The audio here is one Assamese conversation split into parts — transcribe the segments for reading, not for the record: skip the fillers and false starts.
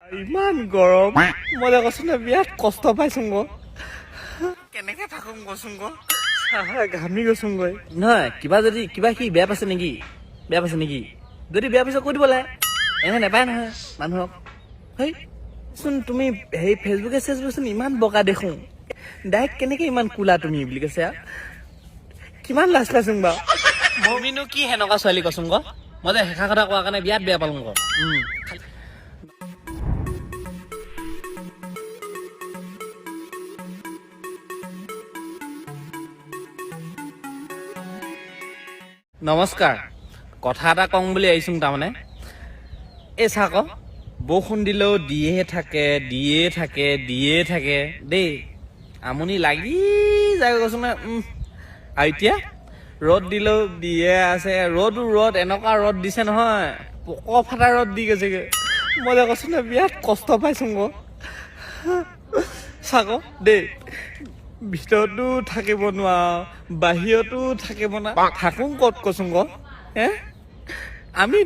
ইমান গৰম, মই যে কৈছো নহয়, বিৰাট কষ্ট পাইছো গ। কেনেকে থাকোঁ কচোন গ? ঘামি গৈছোগৈ। নহয়, কিবা যদি কিবা সি বেয়া পাইছে নেকি? বেয়া পাইছে নেকি? যদি বেয়া পাইছে, কৈ দিব লাগে। এনে নাপায় নহয় মানুহক। হেই চোন, তুমি হেৰি ফেচবুকে চেচবুকচোন ইমান বগা দেখোঁ, ডাইৰেক্ট কেনেকে ইমান কোলা তুমি বুলি কৈছে আৰু। কিমান লাজ পাইছোং বাৰু। তুমিনো কি সেনেকুৱা ছোৱালী কচোন ক? মই যে শেষা কথা কোৱাৰ কাৰণে বিৰাট বেয়া পালো ক। নমস্কাৰ, কথা এটা কওঁ বুলি আহিছোং। তাৰমানে এই চা আকৌ, বৰষুণ দিলেও দিয়ে থাকে, দিয়ে থাকে, দিয়ে থাকে দেই, আমনি লাগি যায় কৈছো নহয়। আৰু এতিয়া ৰ'দ দিলেও দিয়ে আছে, ৰ'দো ৰ'দ, এনেকুৱা ৰ'দ দিছে নহয়, পক ফটা ৰ'দ দি গৈছেগৈ। মই যে কৈছো নহয়, বিৰাট কষ্ট পাইছোং গ। চাক দেই, ভিতৰতো থাকিব নোৱাৰো, বাহিৰতো থাকিব নোৱাৰো, থাকোঁ ক'ত কচোন ক? হে, আমি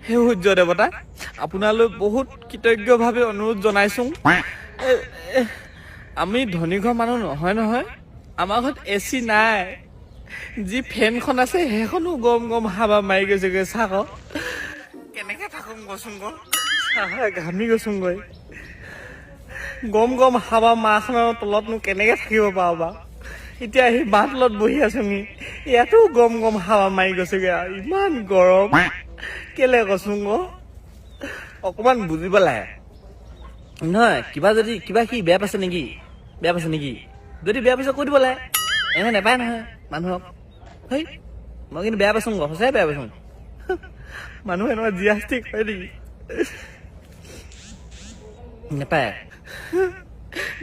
সেই সূৰ্য দেৱতা, আপোনালৈ বহুত কৃতজ্ঞভাৱে অনুৰোধ জনাইছোঁ। আমি ধনী ঘৰ মানুহ নহয় নহয়, আমাৰ ঘৰত এ চি নাই। যি ফেনখন আছে, সেইখনো গৰম গৰম হাৱা মাৰি গৈছেগৈ। চাক, কেনেকে থাকোঁ কচোন ক? ঘামি গৈছোগৈ। গৰম গৰম হাৱা মাখনৰ তলতনো কেনেকে থাকিব পাৰো বাৰু? এতিয়া আহি বাঁহ তলত বহি আছোঙি, ইয়াতো গৰম গৰম হাৱা মাৰি গৈছেগৈ। আৰু ইমান গৰম কেলে কচোন ক? অকণমান বুজিব লাগে। নহয়, কিবা যদি কিবা সি বেয়া পাইছে নেকি? বেয়া পাইছে নেকি? যদি বেয়া পাইছে, কৈ দিব লাগে। এনে নাপায় নহয় মানুহক। হেই, মই কিন্তু বেয়া পাইছোং ক, সঁচাই বেয়া পাইছোং। মানুহ এনেকুৱা জিয়াস্তি কৰে নেকি? নাপায়।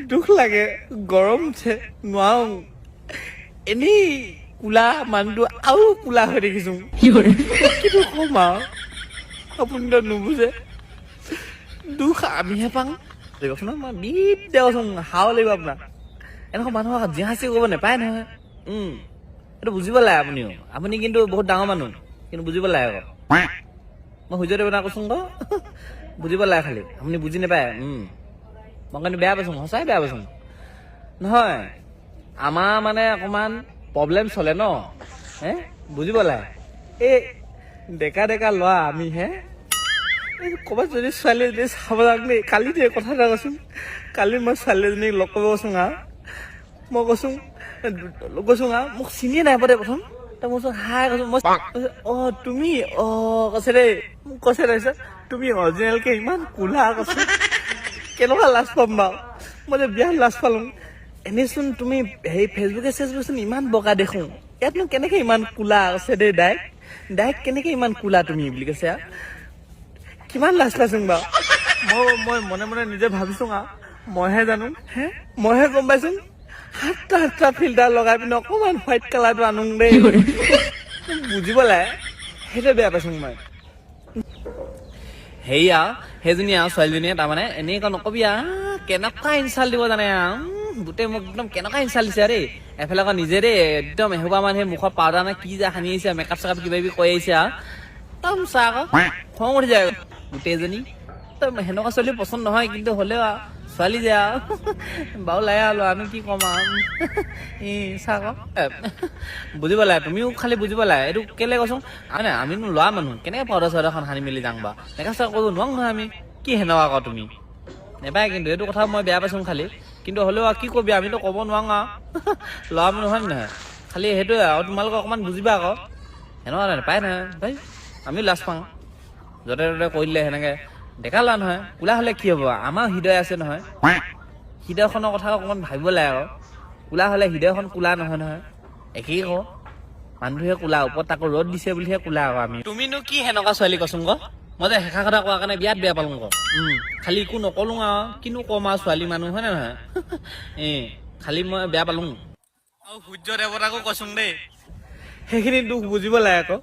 দুখ লাগে, গৰম উঠে, নোৱাৰো। এনেই কোলা মানুহটো আৰু কোলা হৈ দেখিছো। কিনো কম আৰু, আপুনিতো নুবুজে। দুখ আমিহে পাওঁ। কচোন, মই বিদ্যা কচোন, হাও লাগিব আপোনাক। এনেকুৱা মানুহক জিহাচি কৰিব নাপায় নহয়। এইটো বুজিব লাগে আপুনিও। আপুনি কিন্তু বহুত ডাঙৰ মানুহ, কিন্তু বুজিব লাগে আকৌ। মই সূৰ্য দেৱতা কৈছোং ক, বুজিব লাগে খালি। আপুনি বুজি নাপায়। মই কিন্তু বেয়া পাইছোং, সঁচাই বেয়া পাইছোং। নহয়, আমাৰ মানে অকণমান প্ৰব্লেম চলে ন। হে, বুজিব লাগে। এই ডেকা ডেকা ল'ৰা আমি হে, এই ক'ৰবাত যদি ছোৱালী এজনী চাব যাওঁ দেই। কালি দেই, কথা এটা কৈছোন, কালি মই ছোৱালী এজনীক লগ কৰিব কৈছোং আৰু মই কৈছোং গৈছোং আৰু মোক চিনিয়ে নাই পোৱা দেই প্ৰথম। তই মই কৈছো, হাই কৈছো মই। "অ, তুমি অ" কৈছে দেই। মোক কৈছে তাৰপিছত, "তুমি অৰিজিনেলকে ইমান কোলা" কৈছে। কেনেকুৱা লাজ পাম বাৰু? মই যে বিৰাট লাজ পালো। এনেচোন তুমি হেৰি ফেচবুকে চেচবুকচোন ইমান বগা দেখোঁ, ইয়াতনো কেনেকে ইমান কোলা আছে দেই? ডাইৰেক্ট ডাইৰেক্ট কেনেকে ইমান কোলা তুমি বুলি কৈছে আৰু। কিমান লাজ পাইছোং বাৰু। মই মনে মনে নিজে ভাবিছোং আৰু, মইহে জানো হে, মইহে গম পাইছোং। সাতটা সাতটা ফিল্টাৰ লগাই পিনে অকণমান হোৱাইট কালাৰটো আনো দেই। বুজিব লাগে, সেইটোৱে বেয়া পাইছোং মই। হেৰি আৰু সেইজনী আৰু ছোৱালীজনীয়ে তাৰমানে এনেকুৱা নকবি আৰু, কেনেকুৱা ইনচাল্ট দিব জানে আৰু। গোটেই মোক একদম কেনেকুৱা ইনচাল্ট দিছে দেই। এফালে আকৌ নিজে দেই একদম এসোপা মান সেই মুখত পাউডাৰ নে কি যে সানি আহিছে, মেকআপ চেকআপ কিবা কিবি কৰি আহিছে আৰু। একদম চা আকৌ, খং উঠি যায়। গোটেইজনী একদম সেনেকুৱা ছোৱালী পচন্দ নহয়, কিন্তু হ'লেও আৰু ছোৱালী যে আৰু বাৰু লাগে আৰু ল'ৰানো কি ক'ম আৰু। ই চা আকৌ, বুজিব লাগে, তুমিও খালি বুজিব লাগে। এইটো কেলে কচোন? মানে আমিনো ল'ৰা মানুহ, কেনেকে পাউডাৰ চাউডাৰখন সানি মেলি যাওঁ বা মেকআপ চেকআপ কৰিব নোৱাৰো নহয় আমি। কি সেনেকুৱা আকৌ তুমি নাপায়। কিন্তু এইটো কথা মই বেয়া পাইছোং খালি। কিন্তু হ'লেও আৰু কি কবি, আমিতো ক'ব নোৱাৰো আৰু, ল'ৰা মানুহ হয় নে নহয়? খালি সেইটোৱে আৰু, তোমালোকে অকণমান বুজিবা আকৌ, সেনেকুৱা নাপায় নহয় ভাই। আমিও লাজ পাওঁ য'তে ত'তে কৰি দিলে সেনেকে। ডেকা ল'ৰা নহয়, কোলা হ'লে কি হ'ব? আমাৰ হৃদয় আছে নহয়। হৃদয়খনৰ কথা অকণমান ভাবিব লাগে আকৌ। কোলা হ'লে হৃদয়খন কোলা নহয় নহয়, একেই কওঁ। মানুহটোহে কোলা, ওপৰত তাকো ৰ'দ দিছে বুলিহে কোলা আকৌ আমি। তুমিনো কি সেনেকুৱা ছোৱালী কচোন ক? মই যে শেষা কথা কোৱাৰ কাৰণে বিৰাট বেয়া পালো ক। খালি একো নকলো আৰু, কিনো ক'ম আৰু, ছোৱালী মানুহ হয় নে নহয়? খালি মই বেয়া পালো। আৰু সূৰ্য দেৱতাকো কৈছোং দেই, সেইখিনি দুখ বুজিব লাগে আকৌ।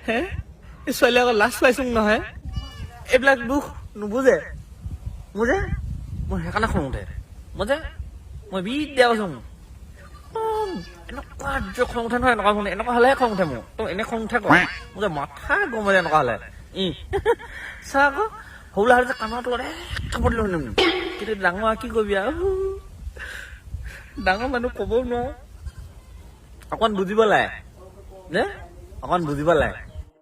হে, এই ছোৱালী আকৌ লাজ পাইছোং নহয়। এইবিলাক দুখ নুবুজে। মোৰ যে মোৰ সেইকাৰণে খং উঠে। মই যে মই বিদ্যা কৈছোং, এনেকুৱা যে খং উঠে নহয়, এনেকুৱা খং, এনেকুৱা হ'লেহে খং উঠে মোৰ। তো এনে খং উঠে ক, মোৰ যে মাথা গম হৈ যায় এনেকুৱা হ'লে। ই চা আকৌ। সৰু ল'ৰা যে কাণৰ তলত এক থাপৰ দিলে শুনিম। কিন্তু ডাঙৰ আৰু কি কবি আৰু, ডাঙৰ মানুহ ক'বও নোৱাৰো। অকণ বুজিব লাগে নে, অকণ বুজিব লাগে।